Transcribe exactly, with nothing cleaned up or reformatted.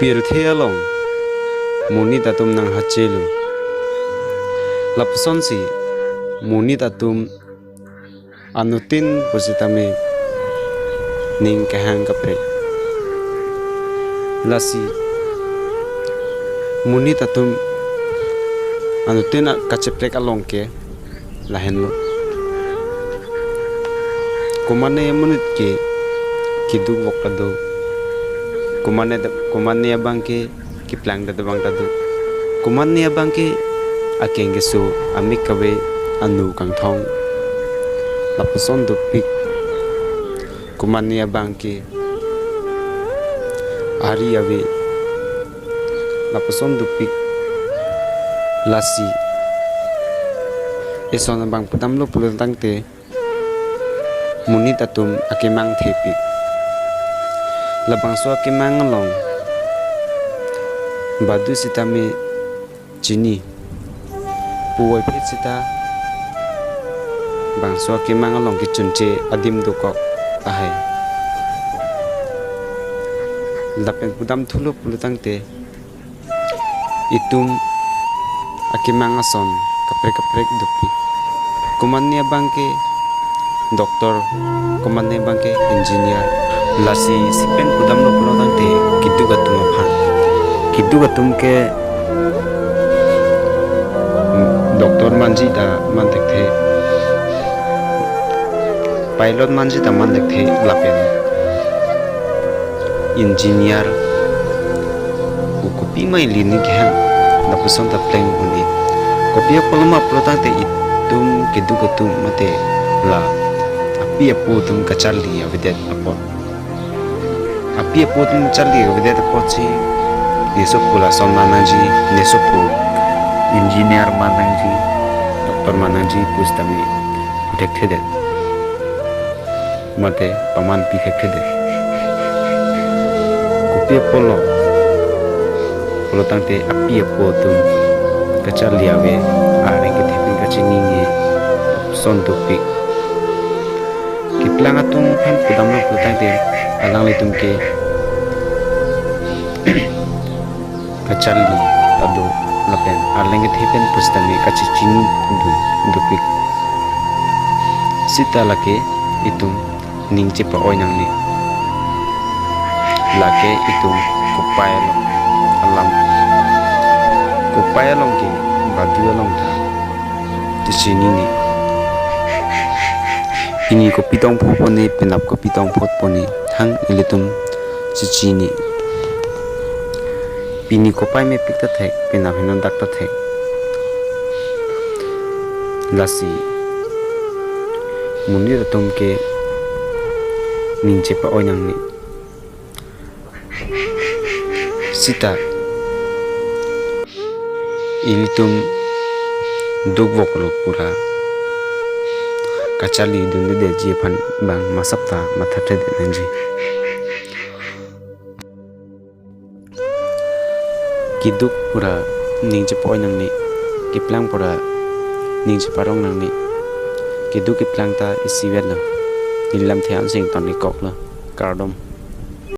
Pirthe along monit atum nanghachelo. Lapusonsi monit atum anuttin pusitame ning kehang kaprek. Lasi monit atum anuttin a-, kacheprek along ke lahenlo. Komatne amonit ke keduk vok ta do. Komatne, komatne abang ke keplang ta do, bang ta do. Komatne abang ke akeng keso, amik kave, anu kangthong, lapuson dopik. Komatne abang ke ari ave, lapuson dopik. Lasi eson abang pudamlo pulo tangte monit atum akemang thepik. Labangso akemang along badu sitame chini, puvoiphit sita bangso akemang along kechunche adim dokok tahai. Lapen pudam thulo pulo tangte itum akemang ason kaprek kaprek dopik. Komatne abang ke doctor, komatne abang ke engineer. Lasi sipen pudamlo pulo tangte keduk atum aphan. Keduk atum ke, mm, doctor manji ta man thekthe, pilot manji ta man thekthe, lapen engineer, u kopima ili ning kehang, lapuson ta pleng un-e. Kopi apotlo ma pulo tangte itum keduk atum mate la api apo atum kacharli avedet apot. Api apo atum charli avedet apotsi nesopo lason man nangji, nesopo engineer man nangji, doctor man nangji pusitame pu thekthedet, mate pamanpi thekthedet. Kopi apotlo pulo tangte api apo atum kacharli ave, arleng kethe pen kachinine, son dopik. Keplang atum aphan pudamlo pulo tangte alanglitum ke kacharli ta do, lapen arleng kethe pen pusitame kachechini do, dopik. Sita lake itum ning chepa-oi nangne. Lake itum kopai along alam. Kopai along ke badu along ta chechinine. Pini kopi tong pho pone, penap kopi tong pho pone, hang ilitum chechinine. Pini kopai mepik ta thek, penap heno dak ta thek. Lasi monit atum ke ning chepa-oi nangne. Sita ilitum duk voklo pura kacharli dundedetji aphan bang masap ta mathathedet nangji. Keduk pura ning chepa-oi nangne, keplang pura ning chepa-rong nangne. Keduk keplang ta isivet lo. Neli lamthe an sing toni koklo. Kardom.